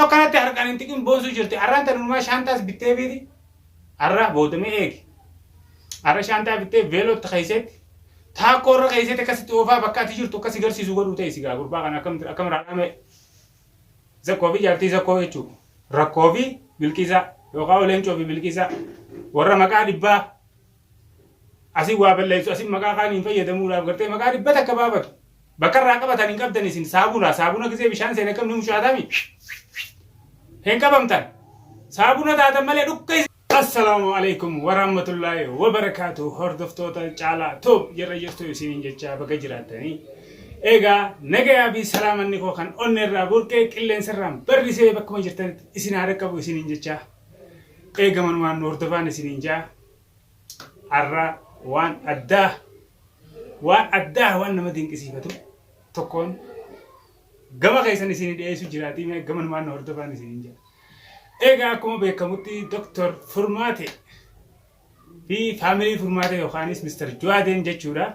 akkanatti harkaan hin xiqin boonsuu jirti. Arraan tanumaa shaantaas bittee fiiti. Arra boodamee eegi. Arra shaantaa bittee veelootti keessetti taakkoo irra keessetti akkasitti oofaa bakka ati jirtu akkasi garsiisu godhuu ta'e sigaa gurbaa kana akkam akkam raadhame. Zakkoo fi jaartii zakkoo jechuudha. Rakkoo fi bilqiisaa yookaan leencoo fi bilqiisaa warra maqaa dhibbaa asii waa balleessu asii maqaa kaaniin fayyadamuudhaaf gartee maqaa 100 baafatu. Bakka irraa qabatan hin qabdan isin saabuna saabuna gisee bishaan seene akkam ni mushaatami hin qabamtan saabuna taatan malee dhukka isin. Assalaamu alaikum warahmatullaahi wabarakaatu hordoftoota Caalaa Tube jirra jirtu isiniin jechaa baga jiraattanii. Egaa nagayaa fi salaamanni koo kan onnee irraa burqee qilleensa irraan barrisee bakkuma jirtanitti isin haa dhaqqabu isiniin jechaa. Eegamanumaan nu hordofaan isiniin jaa. Har'a waan addaa waan addaa waan nama dinqisiifatu tokkoon gama keessan isinii dhiyeessuu jiraatii mee gamanumaan nu hordofaan isiniin jedha. Egaa akkuma beekamutti Dr. Furmaate fi faamilii Furmaate yookaanis Mr. Juwaadeen jechuudha.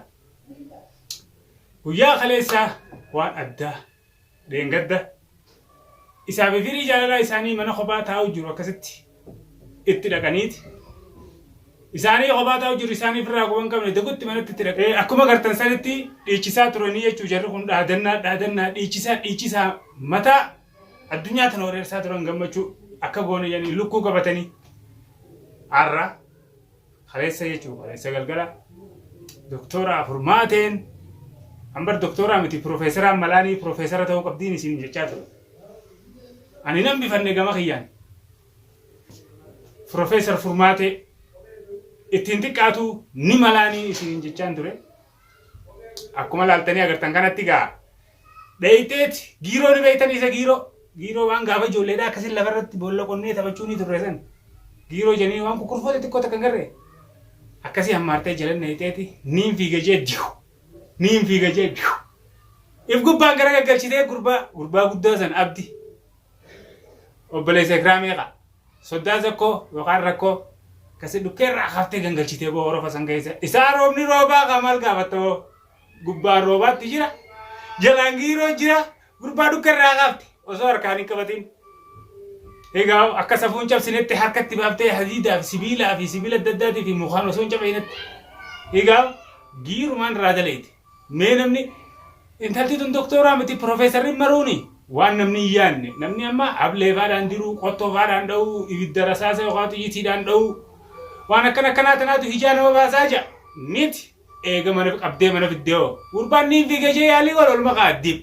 Guyyaa kaleessaa waan addaa dheengadda isaa fi firii jaalalaa isaanii mana kophaa taa'u jiru akkasitti itti dhaqaniiti. Isaanii kophaa taa'u jiru isaanii ofirraa quba hin qabne dagutti manatti itti dhaqee akkuma gartan sanitti dhiichisaa turanii jechuu jarri kun dhaadannaa dhaadannaa dhiichisaa dhiichisaa mataa addunyaa tana wareersaa turan gammachuu akka goone jedhanii lukkuu qabatanii har'a kaleessa jechuu kaleessa galgala doktora Furmaateen ambar doktora miti piroofeesaraa malaanii piroofeesara ta'uu qabdiin isin jechaa ture. Ani nan bifanne gama kiyyaan. Piroofeesar Furmaatee ittiin xiqqaatu ni malaanii isin jechaan ture. Akkuma laaltanii agartan kanatti gaa dheeyxeeti giiroo ni beeytan isa giiroo giiroo waan gaafa ijoolleedhaa akkasin lafarratti boolla qonnee taphachuu ni turre san giiroo jedhanii waan kukurfoo xixiqqoo takka hin garree akkasii hammaartee jalan dheeyxeeti niin fiiga jee dihu niin fiiga jee dihu if gubbaan gara gaggalchitee gurbaa gurbaa guddaa san abdi obboleessa ikraamee qa soddaa zakkoo yookaan rakkoo kasi dhukkeerraa kaftee gangalchitee boo horofa san keessa isaa roobni roobaa kaa maal gaafatta hoo gubbaan roobaatti jira jalaan giiroo jira gurbaa dhukkeerraa kafte osoo harkaan hin qabatin. Egaa akka safuun cabsinetti harkatti baaftee hadiidaa fi sibiilaa fi sibiila adda addaatii fi mukaan osoo hin cabenetti. Egaa giirumaan irraa daleeti. Mee namni intalti tun doktooraa miti piroofeesarri maruuni waan namni hin yaadne namni amma hableefaadhaan diruu qottoofaadhaan dha'uu ibidda rasaasa yookaan xiyyiitiidhaan dha'uu waan akkana akkanaa tanaatu hijaa nama baasaa ja'a miti eega mana qabdee mana fiddee hoo gurbaan niin fiigee jee yaalii godha olma kaa dib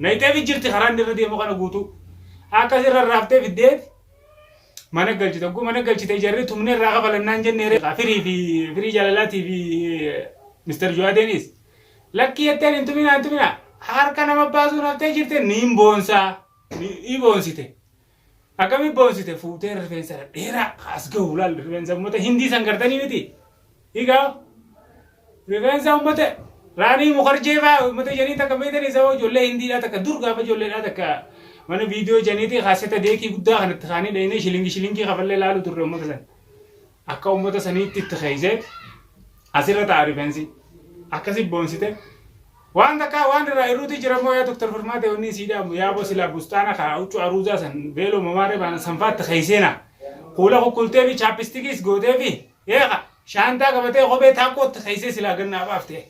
nayxee jirti karaa inni irra deemu kana guutuu akkas irra raaftee fiddeet mana galchite hogguu mana galchite jarri tumne irraa kafalannaan jennee ree firii fi firii jaalalaatii fi Mr. Juwaadeenis lakkii jetteen hin tuminaa hin tuminaa harka nama baasuun haftee jirte niin boonsaa ni boonsite akkami boonsite fuutee rifeensa dheeraa as gahu laal rifeensa uummata hindii san gartanii miti Egaa rifeensa uummata raanii mukarjee fa'aa uummata jedhanii takka beektan isa ijoollee hindiidhaa takka dur gaafa ijoolleedhaa takka mana viidiyoo jedhaniiti kaaseta deekii guddaa kanatti kaanii dhayinee shilingii shilingii kafallee laaluu turre uummata san. Akka uummata saniitti itti keeyseet asirra ta'a rifeensi akkasi boonsite waan takka waan irraa irruuti jira moo yaa Dr. Furmaate wanni sii dhaamu yaa boo silaa bustaana kaa huccuu aruuzaa san veeloo mamaaree baanan sanfaatti keeyseena kuula kukkultee fi chaappistikiis gootee fi Eeqa shaantaa qabatee kophee taakkootti keessee silaa gannaa baaftee.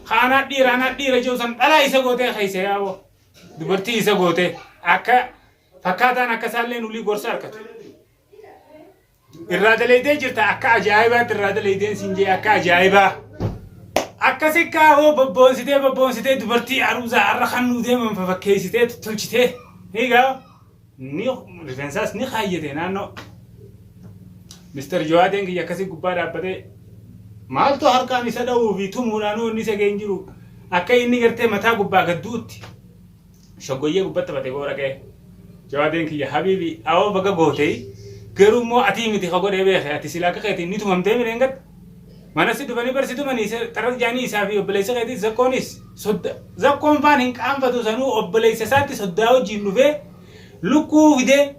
Ka anaa dhiira anaa dhiira jiru san dhalaa isa gootee keessa yaaboo. Dubartii isa gootee akka fakkaataan akka isaallee nulii gorsa argatu. Irraa daleedee jirta akka ajaa'ibaatti irraa daleedeen siin jee akka ajaa'ibaa. Akkasi kaawoo bobboonsitee bobboonsitee dubartii aruuzaa har'a kan nuu deeman fafakkeessitee tolchitee. Egaa ni rifeensaas ni kaayyate naannoo. Mr. Jawaadeen kiyya akkasii gubbaa dhaabbatee maaltu harkaan isa dha'uu fi tumuudhaan wanni isa ga'e hin jiru akka inni gartee mataa gubbaa gadduutti shoggoyyee gubbatti taphate boora ga'e. Jawaadeen kiyya habiibi awoo baga gootee garuu immoo atii miti ka godhee beeke ati silaa akka keetiin ni tumamtee midheen gad mana si dhufanii barsi tumanii xaras jaanii isaa fi obboleessa keetii zakkoonis sodda zakkoon faan hin qaanfatu sanuu obboleessa isaatti soddaa wajjiin dhufee lukkuu fidee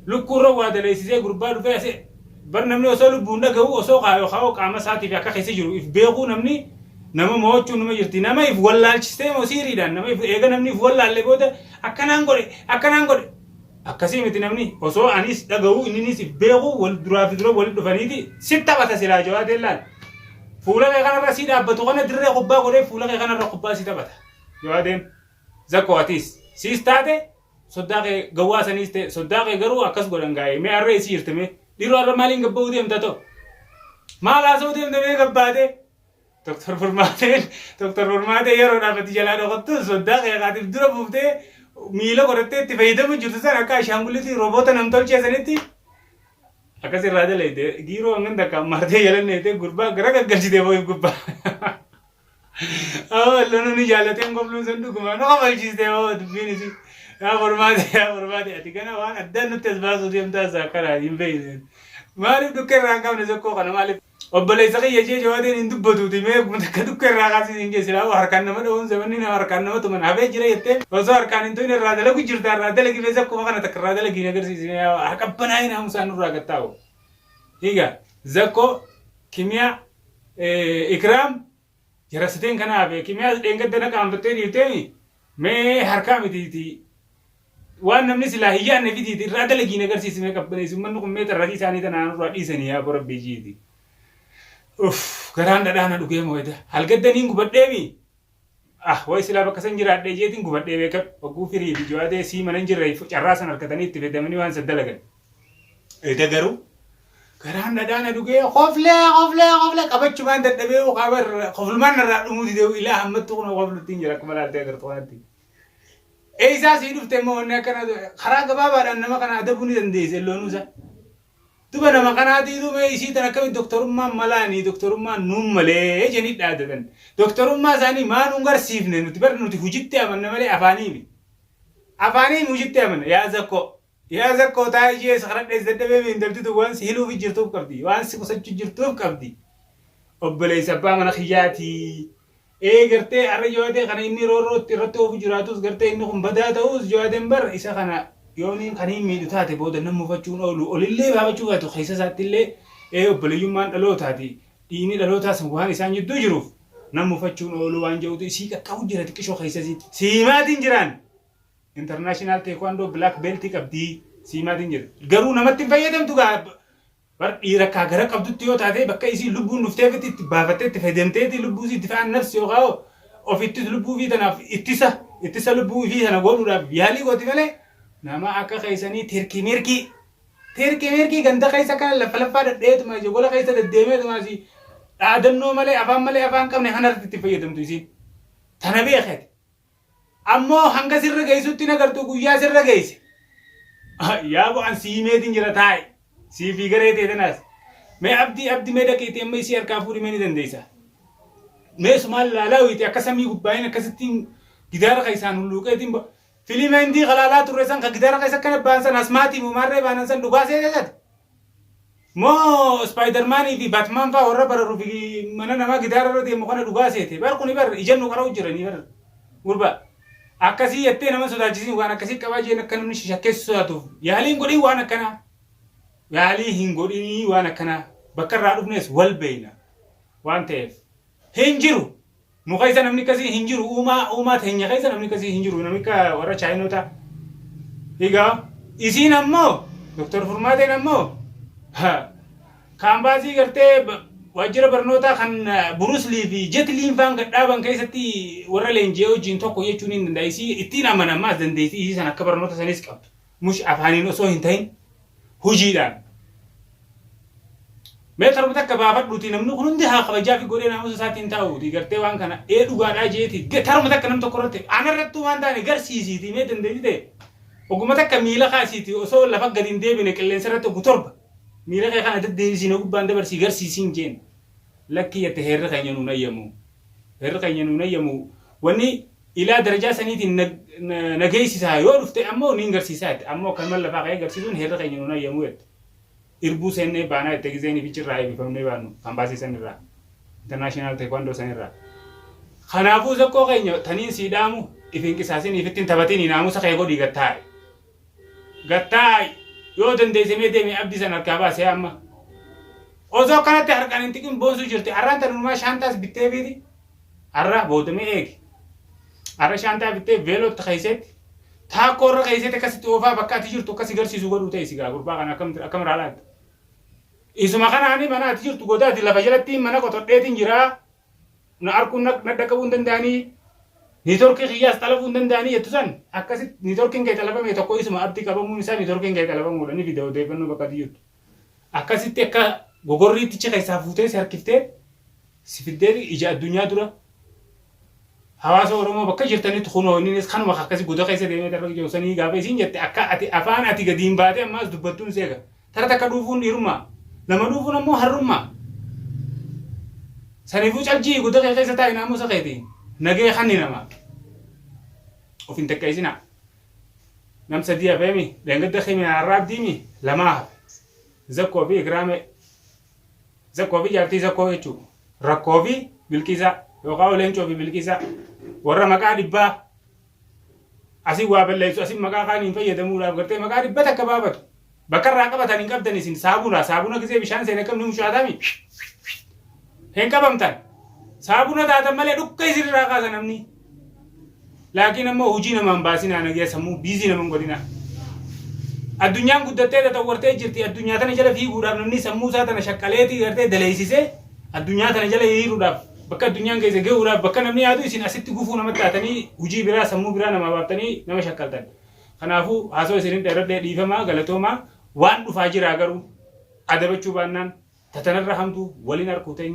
Lukkuu irra waa daleessisee gurbaa dhufee asi bar namni osoo lubbuun dhagahu osoo kaayoo kaa'oo qaama isaatiif akka keessa jiru if beekuu namni nama mo'achuun numa jirti nama if wallaalchistee moo siiriidhaan nama if eega namni if wallaalle booda akkanaan godhe akkanaan godhe Akkasii miti namni osoo anis dhaga'uu inninis if beeku wal duraa fi dura walitti dhufaniiti si taphata silaa jawaadeen laal. Fuula kee kanarra si dhaabbatu kana dirree kubbaa godhee fuula kee kanarra kubbaa si taphata. Jawaadeen zakkoo atiis siis taate soddaa kee gawwaa saniis ta'e soddaa kee garuu akkas godhan gaa'ee mee harree isii jirti mee dhiiroo har'a maaliin gabba'uu deemta ta'u maal haasa'uu deemta mee gabbaatee Doktar Furmaateen Doktar Furmaatee yeroodhaaf ati jalaa dhokattu soddaa kee kaatiif dura buuftee miila godhattee itti fayyadamu jirtu san akka ashaangullitii roboota namtolchee sanitti akkas irraa dalayte giiroo hangan takka martee jala neetee gurbaa gara gaggalchitee boo'if gubbaa. Awwa loluu ni jaalateen kofluun sun dhuguma nu kofalchiiste hoo dubbiin isii. Yaa Furmaatee yaa Furmaatee ati gana waan addaan nutti as baasuu deemtaa isaa akkanaa hin beekne. Maaliif dhukkee irraa hin qabne sokkoo kana maaliif Obboleessa kiyya jee jawaadeen hin dubbatuuti mee takka dukka irraa kaasii siin jee silaa harkaan nama dha'uun zamanni nama harkaan nama tuman hafee jira jettee osoo harkaan hin tuyin irraa dalagu jirta irraa dalagi mee zakkuma kana takka irraa dalagi hin agarsiisi mee haa qabbanaa'ee naamusaan nurraa gattaa'u. Higa zakkoo kimiyaa ikraam jarasateen kanaaf kimiyaas dheengadda na qaanfattee dhiifteemi mee harkaa mitiiti Waan namni silaa hin yaadne fidiiti irraa dalagii na garsiisi mee qabbaneessi ummanni kun mee xarragii isaanii tanaa nurraa dhiisanii yaa aboo rabbii jiiti. Uff garaan dhadhaa na dhugee moo eda halgadda niin gubadheemi ah way silaa bakka san jiraadhee jeetiin gubadhee beekadhu hogguu firii fi jawaadee sii mana hin jirre carraa san harkatanii itti fayyadamanii waan san dalagan. Eda garuu garaan dhadhaa na dhugee koflee koflee koflee qabachumaan dadhabee koflumaan narraa dhumuu didee ilaa hammattuu kun kofluttiin jira akkuma laaltee agartu kanatti. Eeysaa sii dhufte immoo wanni akkana karaa gabaabaadhaan nama kana adabuu ni dandeesse illoonuusa. Duba nama kanaatiitu mee isii tan akkamitti doktorummaan malaanii doktorummaan nuun malee jedhanii dhaadatan. Doktorummaa isaanii maa nuun garsiifne nuti bar nuti hujitti amanna malee afaaniimi. Afaaniimi hujitti amanna yaa zakkoo. Yaa zakkoo taa'ee ishee si kadhadhees dadhabee mi intalti tun waan si hiluufi jirtuuf qabdi waan si qusachuu jirtuuf qabdi. Obboleessa abbaa mana kiyyaatii. Ee gartee arra jawaadee kana inni roorroo itti irratti oofu jiraatus gartee inni kun badaa ta'us jawaadeen bar isa kana yooniin kan hin miidhu taate booda nan mufachuun oolu olillee baafachuu baatu keessa isaatti illee ee obboleeyyummaan dhalootaati dhiigni dhalootaa sun waan isaan jidduu jiruuf nan mufachuun oolu waan jedhutu isii qaqqabu jira xiqqishoo keessa isiitti siimaatiin jiraan international taekwondo black belt qabdii siimaatiin jira garuu namatti hin fayyadamtu gaa Bar dhiira kaa gara qabdutti yoo taatee bakka isiin lubbuun dhufteefitti itti baafattee itti fayyadamteeti lubbuu isii difa'an nafsi yookaan ofittis lubbuu ifii tanaaf ittisa ittisa lubbuu ifii tana godhuudhaaf yaalii gooti malee nama akka keessanii tirki mirkii tirki mirkii ganda keessa kana lafa laffaa dhadheetuma ija gola keessa deddeemeetuma asii dhaadannoo malee afaan malee afaan qabne kanarratti itti fayyadamtu isiin tana beekete Ammoo hanga sirra geessutti hin agartu guyyaa sirra geesse. Yaa bo'an sii himeetiin jira taa'i. Sii fi garee tee tanaas. Mee abdii abdi mee dhaqiitii amma isii harkaa fuudhi mee ni dandeessa. Mee sumaan laalaa wiiti akka samii gubbaayin akkasittiin gidaara keessaan hulluuqeetiin filima hindii kalaalaa turre san ka gidaara keessa akkana ba'an san asmaatii mumaarree baanan san dhugaa seeteesati. Moo Spiderman fi Batman faa warra bararu fi mana namaa gidaara irra deemu kana dhugaa seete. Bar kuni bar ija nu qara'u jiranii bar. Gurba akkasii jettee nama sodaachisiin waan akkasii qabaa jeen akka namni shakkeessu sodaatuuf yaalii hin godhin waan akkanaa. Yaalii hin godhinii waan akkanaa. Bakka irraa dhufnes wal beeyna waan ta'eef. Hin jiru. Nu keessa namni akkasii hin jiru. Uumaa uumaa teenya keessa namni akkasii hin jiru. Namni akka warra chaayinotaa. Egaa isiin ammoo Dr. Furmaateen ammoo kaambaasii gartee waajjira barnootaa kan Buruslii fi Jetliin faan gad dhaaban keessatti warra leenji'ee wajjin tokko jechuun hin danda'a. Isii ittiin amana ammaas dandeettii isii san akka barnoota sanis qabdu. Mush afaaniin osoo hin ta'in hojiidhaan. Mee torba takka baafadhuuti namni kun hundi haa kabajaa fi godhee naamusa isaatiin taa'uuti gartee waan kana ee dhugaadhaa jeeti taruma takka nam tokko irratti anarrattuu waan taane garsiisiiti mee dandeetti ta'e oguma takka miila kaasiiti osoo lafa gadi hin deebine qilleensa irratti ogu torba miila kee kana deddeebisii na gubbaan dabarsii garsiisiin jeen lakkii jette heerri keenya nuun ayyamu heerri keenya nuun ayyamu wanni ilaa darajaa saniitiin na geessisaa yoo dhufte ammoo niin garsiisaa jette ammoo akkanuma lafaa ka'ee garsiisuun heerri keenya nuun ayyamu jette. Irbuu seennee baanaa jette gizeen ifichirraa eebbifamnee baanu kampaasii sanirraa international taekwondo sanirraa. Kanaafuu zakkoo keenya taniin sii dhaamu if hin qisaasin ifitti hin taphatini naamusa kee godhii gad taa'i. Gad taa'i yoo dandeesse mee deemi abdii san harkaa baasee amma. Osoo akkanatti harkaan hin tiqin boonsuu jirti arraan tanumaa shaantaas bitteefiiti. Arra booda mee eegi. Arra shaantaa bittee veelootti keessetti Taakkoo irra keessatti akkasitti oofaa bakka ati jirtu akkasi garsiisu godhuu ta'e sigaa gurbaa kana akkam akkam irraa laalta. Isuma kanaani mana ati jirtu goda ati lafa jalatti mana qotodheetiin jiraa na arguun na dhaqqabuu hin danda'anii niitoorkii kiyyaas xalafuu hin danda'anii jettu san akkasitti niitoorkiin kee xalafame tokko isuma abdii qabamuun isaa niitoorkiin kee xalafamuudha ni fida odeeffannoo bakka ati jirtu. Akkasitti akka gogorriitticha keessaa fuutee si harkiftee si fiddee ija addunyaa dura hawaasa Oromoo bakka jirtanitti kunoo inninis kanuma akkasi goda keessa deemee tarra jiru sanii gaafa isiin jette akka ati afaan ati gadi hin baatee ammaas dubbattuun seega. Tara takka dhuufuun dhiirummaa. Lama dhuufuun ammoo harrummaa. Saniifuu caljii goda kee keessa taa'i naamusa keetiin. Nagee kanni namaa. Of hin xiqqeessinaa. Nam sadii hafeemi dheengadda keenya har'a abdiimi lamaa hafe. Zakkoo fi Ikraamee. Zakkoo fi jaartii Zakkoo jechuudha. Rakkoo fi Bilqiisaa yookaan Leencoo fi Bilqiisaa warra maqaa dhibbaa asii waa balleessu asii maqaa kaaniin fayyadamuudhaaf gartee maqaa dhibba takka baafatu. Bakka irraa qabatan hin qabdan isin saabuna saabuna gisee bishaan seene akkam ni mushaatami. Hin qabamtan. Saabuna taatan malee dhukka isin irraa kaasa namni. Laakiin ammoo hojii namaan baasinaa nagaya sammuu biizii nama hin godhinaa. Addunyaan guddattee tatawwartee jirti. Addunyaa tana jala fiiguudhaaf namni sammuu isaa tana shaqqaleetii gartee daleessisee addunyaa tana jala hiriiruudhaaf bakka addunyaan keessa gahuudhaaf bakka namni yaadu isin asitti gufuu namatti taatanii hojii biraa sammuu biraa namaa baaftanii nama shaqqaltan. Kanaafuu haasoo isin dheeradhee dhiifamaa galatoomaa waan dhufaa jiraa garuu adabachuu baannaan tatanarra hamtuu waliin harkuu teenya.